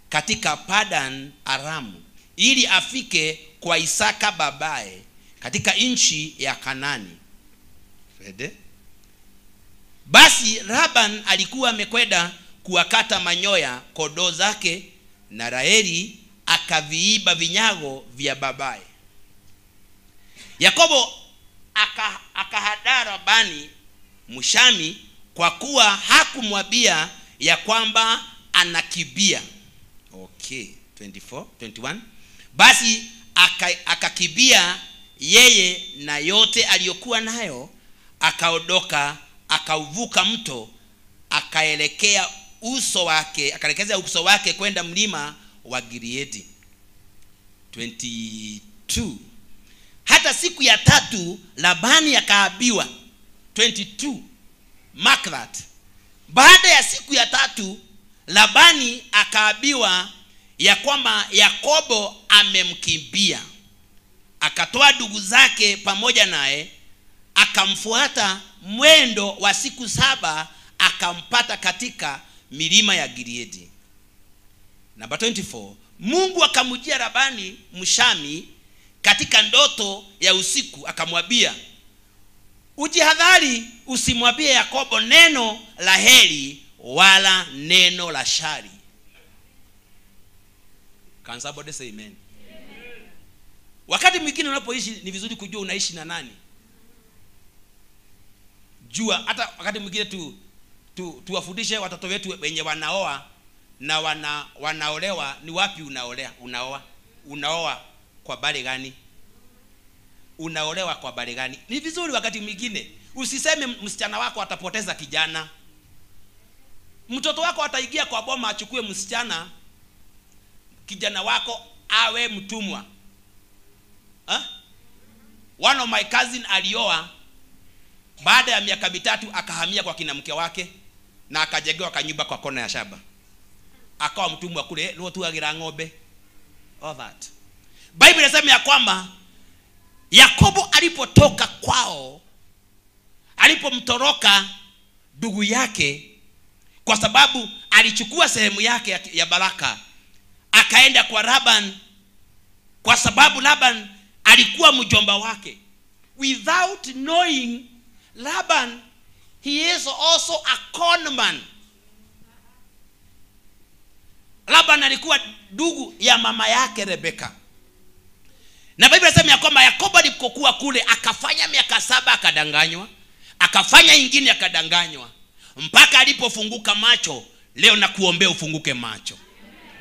katika Padan Aramu, ili afike kwa Isaka babae katika nchi ya Kanani. Fede. Basi Laban alikuwa amekwenda kuwakata manyoya kondoo zake, na Raheli akaviiba vinyago vya babae. Yakobo akahadaa Labani Mshami, kwa kuwa hakumwambia ya kwamba anakibia. Okay, 24, 21. Basi akakibia yeye na yote aliyokuwa nayo, akaondoka, akauvuka mto, akaelekea uso wake, akaelekeza uso wake kwenda mlima wa Gileadi. 22. Hata siku ya tatu Labani akaabiwa. 22. Mark that. Baada ya siku ya tatu Labani akaabiwa ya kwamba Yakobo amemkimbia. Akatoa ndugu zake pamoja naye, akamfuata mwendo wa siku 7, akampata katika milima ya Gileadi. Number 24. Mungu akamjia Labani Mshami katika ndoto ya usiku, akamwambia, ujihadhari usimwambie Yakobo neno la heri wala neno la shari. Can somebody say amen? Amen. Wakati mwingine unapoishi ni vizuri kujua unaishi na nani. Jua hata wakati mwingine tuwafundishe watoto wetu wenye wanaoa na wanaolewa, ni wapi unaolea, unaoa. Unaoa kwa bali gani? Unaolewa kwa bali gani? Ni vizuri wakati mwingine usiseme msichana wako atapoteza kijana. Mtoto wako ataingia kwa boma achukue msichana, kijana wako awe mtumwa. Huh? One of my cousin alioa, baada ya miaka 3 akahamia kwa kina mke wake na akajengewa kanyumba kwa kona ya shamba. Akawa mtumwa kule, ndio tu agira ng'ombe. All that. Bible inasema ya kwamba Yakobo alipotoka kwao, alipomtoroka ndugu yake, kwa sababu alichukua sehemu yake ya baraka, akaenda kwa Laban, kwa sababu Laban alikuwa mjomba wake. Without knowing Laban, he is also a conman. Laban alikuwa ndugu ya mama yake Rebeka. Na Biblia inasema ya kwamba Yakobo alipokuwa kule akafanya miaka 7 akadanganywa, akafanya ingine akadanganywa, mpaka alipofunguka macho. Leo nakuombea ufunguke macho.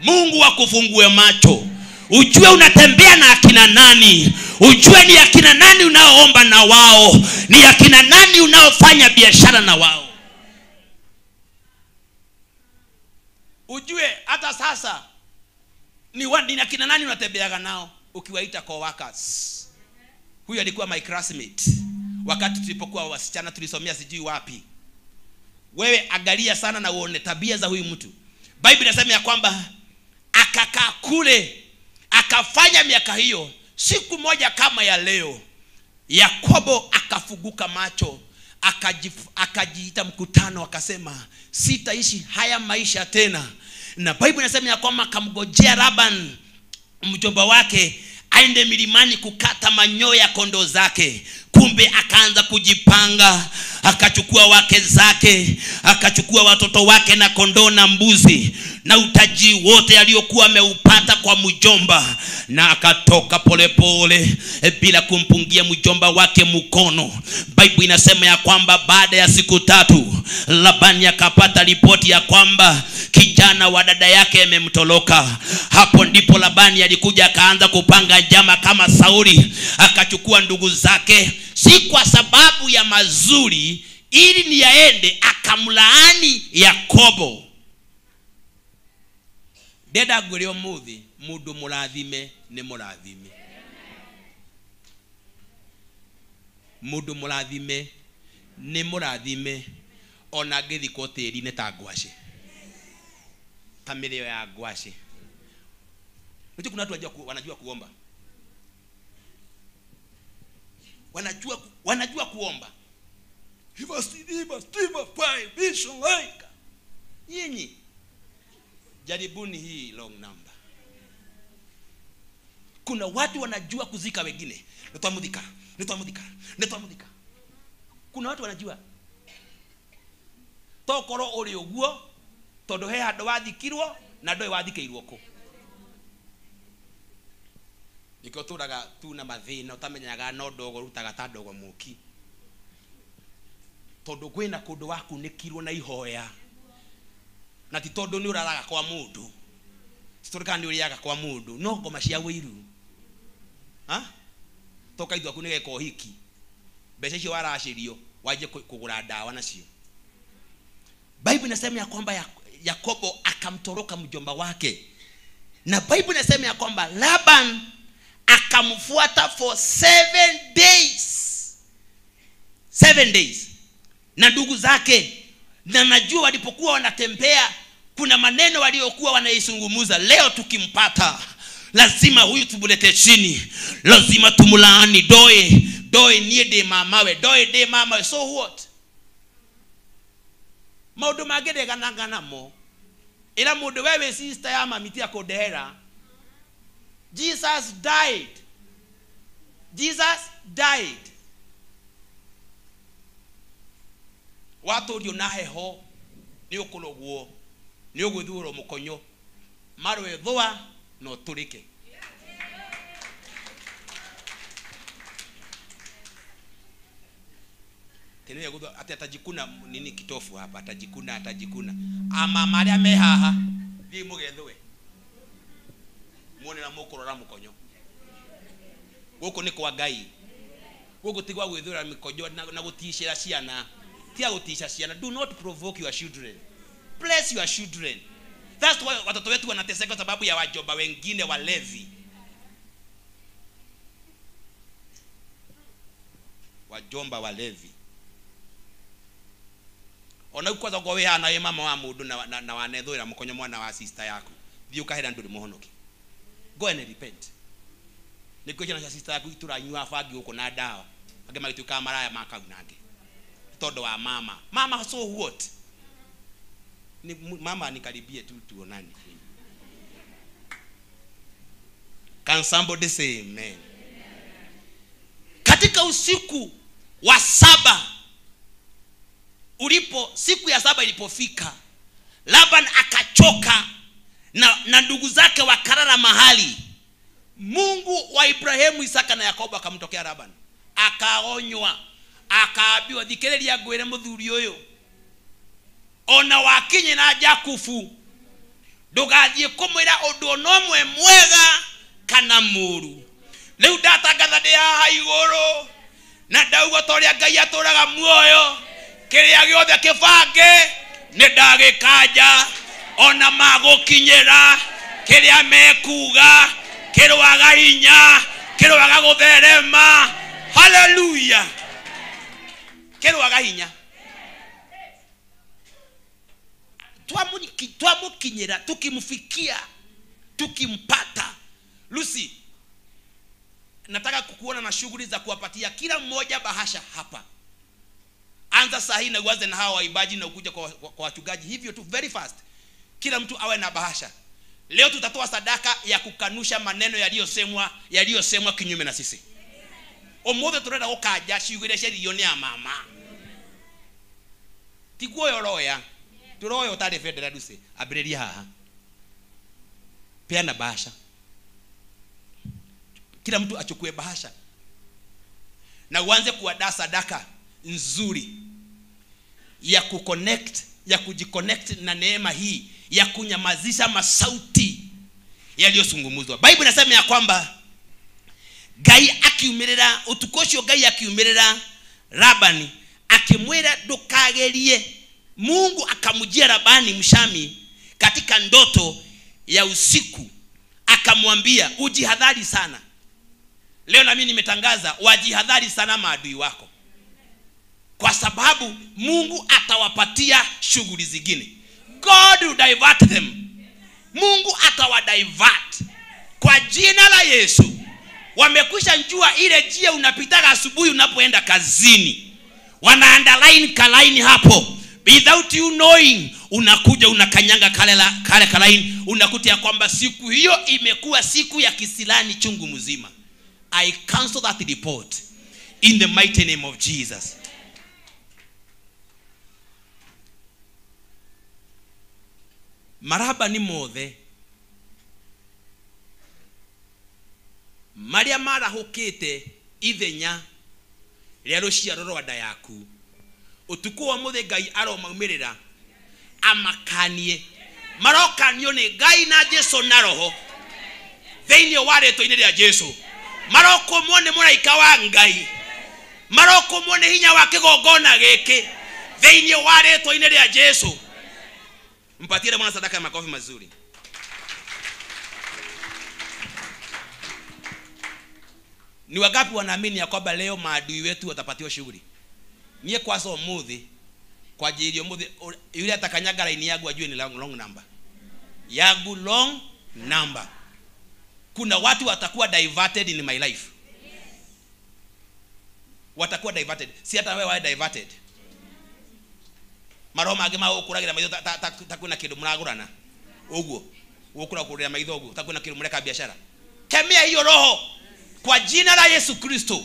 Mungu akufungue macho. Ujue unatembea na akina nani. Ujue ni akina nani unaoomba na wao, ni akina nani unaofanya biashara na wao. Ujue hata sasa ni akina nani unatembeaga nao ukiwaita co-workers. Huyu alikuwa my classmate wakati tulipokuwa wasichana, tulisomea sijui wapi. Wewe angalia sana na uone tabia za huyu mtu. Bible inasema ya kwamba akakaa kule akafanya miaka hiyo. Siku moja kama ya leo Yakobo akafunguka macho, akajiita mkutano, akasema sitaishi haya maisha tena. Na Bible inasema ya kwamba akamgojea Laban mjomba wake aende milimani kukata manyoya kondoo zake. Kumbe akaanza kujipanga, akachukua wake zake, akachukua watoto wake na kondoo na mbuzi na utajiri wote aliyokuwa ameupata kwa mjomba. na akatoka polepole bila kumpungia mjomba wake mkono. Bible inasema ya kwamba baada ya siku 3 Labani akapata ripoti ya kwamba kijana wa dada yake amemtoroka. Hapo ndipo Labani alikuja akaanza kupanga njama kama Sauli, akachukua ndugu zake, si kwa sababu ya mazuri, ili ni yaende akamlaani Yakobo. Deda ngwire umuthi mundu murathime ni murathime. Mundu murathime ni murathime ona angĩthikwo tĩri-inĩ ta ngwacĩ, ta mĩrĩo ya ngwacĩ. Unajua kuna watu wanajua kuomba. Wanajua kuomba. Nyinyi jaribuni hii long number. Kuna watu wanajua kuzika wengine. Nitwamuthika, nitwamuthika, nitwamuthika. Kuna watu wanajua. Tokorwo uri uguo tondu he handu wathikirwo na ndoi wathikirwo ku. Nikio turaga tu na mathina utamenyaga no ndogo rutaga ta ndogo muki. Tondu kwina kundu wakunikirwo na ihoya. Na ti tondu ni uraraga kwa mundu. Ti kana ni uriaga kwa mundu, no ngoma cia wiru. Ha? Toka ithu aku nigeka uhiki. Mbeca icio waracirio wanje kugura ndawa nacio. Bible inasema ya kwamba Yakobo akamtoroka mjomba wake. Na Bible inasema ya kwamba Laban akamfuata for 7 days. 7 days. Na ndugu zake. Na najua walipokuwa wanatembea kuna maneno waliokuwa wanaisungumuza. Leo tukimpata lazima huyu tumulete chini, lazima tumulaani. Doe doe nie de mamawe, doe de mamawe. So what? Maundu mangiregananga namo. Ila mundu wewe sister ya mami ti akundehera. Jesus died. Jesus died. Waturio na heho ni ukurogwo ni ugwithurwo mukonyo marwe thua na uturike. Tena gutho ati atajikuna nini kitofu hapa, atajikuna atajikuna. Ama maria me haha thii mugethwe muone na mukurora mukonyo. Guku ni kwa Ngai. Guku ti gwa gwithura mikonyo na guticira ciana. Tia gutisha ciana. Do not provoke your children. Bless your children. That's why watoto wetu wanateseka sababu ya wajomba wengine walevi. Wajomba walevi. Ona ukwaza kwa we hana ye mama wa mundu na wanethwira mukonyo mwana wa sister yaku. Thiĩ ukahera nduri muhonoki. Go and repent. Nikuo ciana cia sister yaku ituranyua bangi guku na ndawa. Angĩ magĩtuĩka maraya makaunange. Tondu wa mama. Mama so what? Ni mama nikaribie tu tuonane. Can somebody say amen? Katika usiku wa saba ulipo, siku ya saba ilipofika, Laban akachoka na ndugu zake wakalala mahali. Mungu wa Ibrahimu, Isaka na Yakobo akamtokea Laban. Akaonywa, akaambiwa thikĩrĩria ngwĩre mũthuri ũyũ, ona wakinye na Jakubu ndũgathiĩ kũmwĩra ũndũ ona ũmwe mwega kana mũũru. Rĩu ndatangatha ndĩ haha igũrũ na ndauga ta ũrĩa Ngai atũraga muoyo, kĩrĩa gĩothe kĩbange nĩ ndagĩkanja, ona magũkinyĩra kĩrĩa mekuga kĩrwaga hinya, kĩrwaga gũtherema. Hallelujah. Kĩrwaga hinya. Twamukinyira, tukimfikia, tukimpata. Lucy, nataka kukuona na shughuli za kuwapatia kila mmoja bahasha hapa. Anza sahi na uanze na hawa waibaji na ukuja kwa wachungaji hivyo tu very fast. Kila mtu awe na bahasha. Leo tutatoa sadaka ya kukanusha maneno yaliyosemwa kinyume na sisi. Omothe turenda gukanja ciugo iria ciario ni a mama. Tiguo roya. Turoyo utari bendera Lucy, ambĩrĩria haha. Peana bahasha. Kila mtu achukue bahasha na uanze kuandaa sadaka nzuri ya kuconnect, ya kujiconnect na neema hii ya kunyamazisha masauti yaliyozungumzwa. Bible inasema ya kwamba Ngai akiumirira utuku ucio, Ngai akiumirira Labani akimwira ndukagerie. Mungu akamjia Labani mshami katika ndoto ya usiku akamwambia ujihadhari sana. Leo na mimi nimetangaza wajihadhari sana maadui wako, kwa sababu Mungu atawapatia shughuli zingine. God will divert them. Mungu atawadivert kwa jina la Yesu. Wamekwisha njua ile njia unapitaga asubuhi unapoenda kazini, wana underline kalaini hapo without you knowing, unakuja unakanyanga kale kalaini, unakuta ya kwamba siku hiyo imekuwa siku ya kisilani chungu mzima. I cancel that report in the mighty name of Jesus. Maraba ni mothe maria marahukite ithenya ria ruciaro rwa nda yaku, utuku wa muthe Ngai aromaumirira amakanie. Marokanio ni Ngai na Jesu na Roho thiini wa ritwa-ini ria Jesu. Marokumwo ni muraika wa Ngai, marokumwo ni hinya wa kigongona giki thiini wa ritwa-ini ria Jesu. Mpatie Bwana sadaka ya makofi mazuri. Ni wangapi wanaamini ya kwamba leo maadui wetu watapatiwa shughuli? Nie kwaso umuthi kwa ajili umuthi yule atakanyaga line yangu ajue ni long number. Yangu long number. Kuna watu watakuwa diverted in my life. Watakuwa diverted. Si hata wewe wawe diverted. Maroho mangĩ ma gũkũragĩra maitho ta kwĩna kĩndũ mũragũrana ũguo gũkũra kũrĩra maitho ũguo ta kwĩna kĩndũ mũreka biashara. Kemea hiyo roho kwa jina la Yesu Kristo.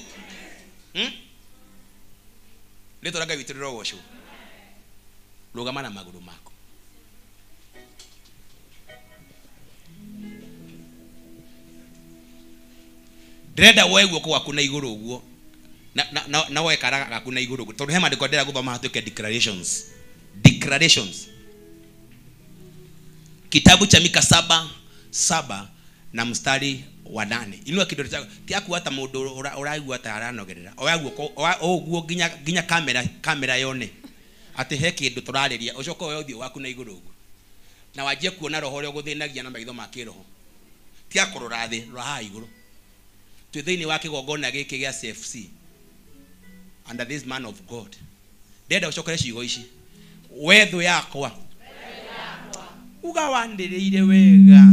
Rĩtwa rĩa Ngai witũ rĩrogocwo. Rũgama na magũrũ mako. Ndĩrenda woe guoko gwaku na igũrũ ũguo na woe kara gaku na igũrũ ũguo, tondũ he maandĩko ndĩrenda gũthoma hatuĩke declarations. Declarations. Kitabu cha Mika 7:7 na mstari wa 8. Inua kidole chako. Tiaku hata mundu uraigua ta aranogerera. Oya guoko oguo nginya kamera yone. Ati he kindu turariria. Ucoke oye uthio waku na iguru uguo. Na wanjie kuona roho uria uguthinagia na maitho ma kiroho. Tia kurora thi, rora haha iguru. Twi thiini wa kigongona giki gia CFC. Under this man of God. Ndenda ucokere ciugo ici. We thũ yakwa uga wandirire wega,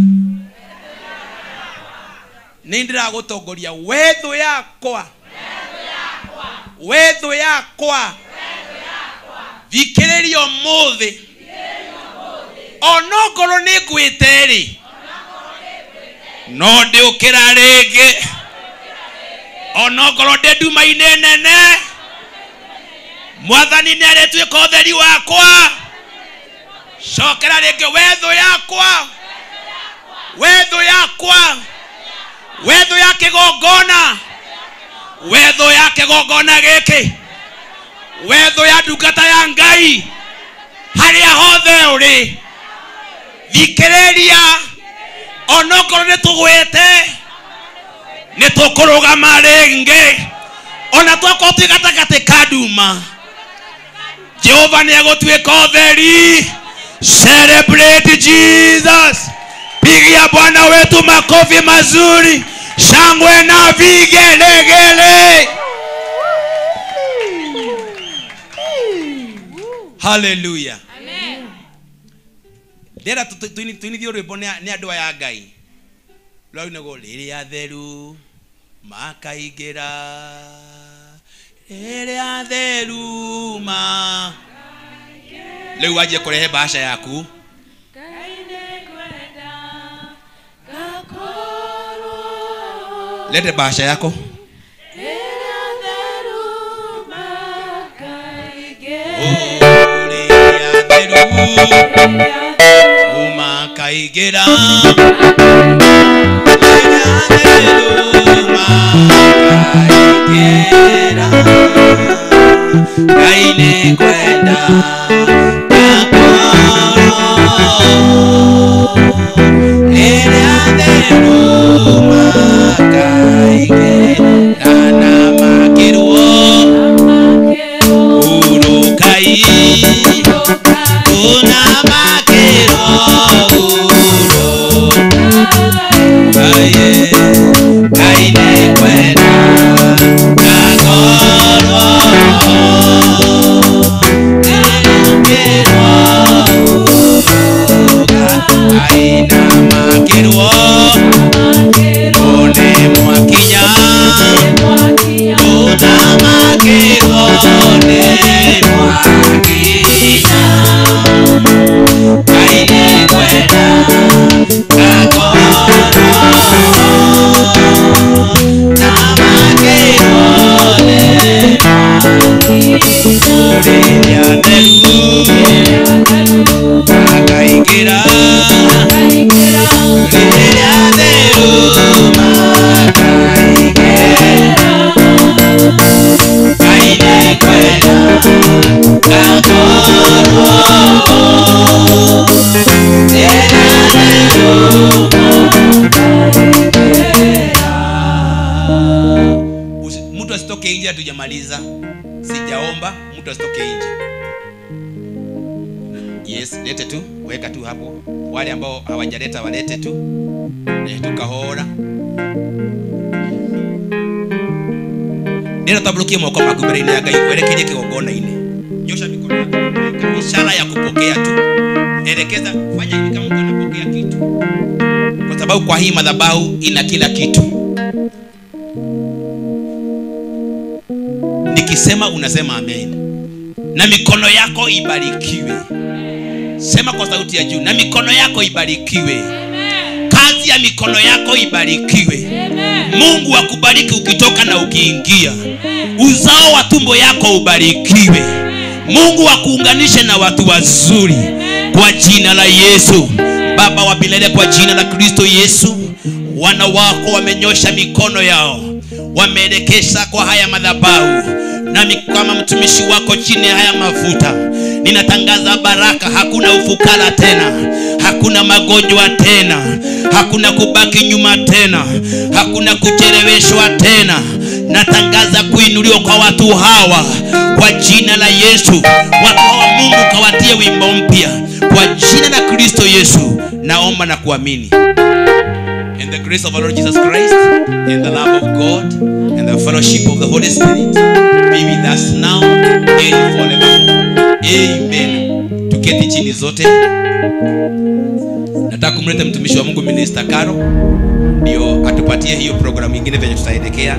nĩ ndĩragũtongoria. We thũ yakwa, we thũ yakwa, thikĩrĩria ũmũthĩ, onongorwo nĩ ngwĩte rĩ, no ndĩũkĩra rĩngĩ, onongorwo ndĩ nduma-inĩ nene, Mwathani nĩ arĩtuĩka ũtheri wakwa. Cokera rĩngĩ, we thũ yakwa, we thũ yakwa, we thũ ya kĩgongona, we thũ ya kĩgongona gĩkĩ, we thũ ya ndungata ya Ngai, harĩa hothe ũrĩ, thikĩrĩria, onokorwo nĩ tũgwĩte, nĩ tũkũrũgama rĩngĩ, ona twakorwo twĩ gatagatĩ ka nduma, Jehova nĩ egũtuĩka ũtheri. Celebrate Jesus. Pigia Bwana wetu makofi mazuri, shangwe na vigelegele. Hallelujah. Amen. Ndera tuinithio rwimbo nĩ andũ aya Ngai. Rwainagwo rĩrĩa theru makaingĩra, rĩrĩa theru ma. Rĩu wanjie kũrehe bahasha yaku. Lete bahasha yako. Umakaigera. Ngai nĩngwenda ngakorwo ngĩrwo aina makĩrwo nĩ mwakinya ũthamakĩrwo nĩ mwakinya Ngai nĩngwenda ngakorwo thamakĩrwo nĩ rĩrĩa theru makaingĩra rĩrĩa theru makaingĩra Ngai nĩngwenda ngakorwo rĩrĩa theru mtu asitoke nje, hatujamaliza. Sijaomba, mtu asitoke nje. Yes, lete tu, weka tu hapo. Wale ambao hawajaleta walete tu. Tukahora. Neno tabulukie moko maku mbere ya Ngai, werekerie kigongona-inĩ. Nyosha mikono yako, ishara ya kupokea tu. Elekeza, fanya hivi kama mtu anapokea kitu. Kwa sababu kwa hii madhabahu ina kila kitu. Nikisema unasema amen. Na mikono yako ibarikiwe. Sema kwa sauti ya juu, na mikono yako ibarikiwe. Kazi ya mikono yako ibarikiwe. Mungu akubariki ukitoka na ukiingia. Uzao wa tumbo yako ubarikiwe. Mungu akuunganishe na watu wazuri. Kwa jina la Yesu. Baba wa milele, kwa jina la Kristo Yesu, wana wako wamenyosha mikono yao, wameelekeza kwa haya madhabahu. Nami kama mtumishi wako chini ya haya mafuta, ninatangaza baraka. Hakuna ufukara tena, hakuna magonjwa tena, hakuna kubaki nyuma tena, hakuna kucheleweshwa tena. Natangaza kuinuliwa kwa watu hawa kwa jina la Yesu. Watu hawa Mungu kawatie wimbo mpya kwa jina la Kristo Yesu. Naomba na kuamini. In the grace of our Lord Jesus Christ, and the love of God, and the fellowship of the Holy Spirit be with us now and forevermore. Amen. Tuketi chini zote. Nataka kumleta mtumishi wa Mungu Minister Caro ndio atupatie hiyo programu nyingine venye tutaelekea.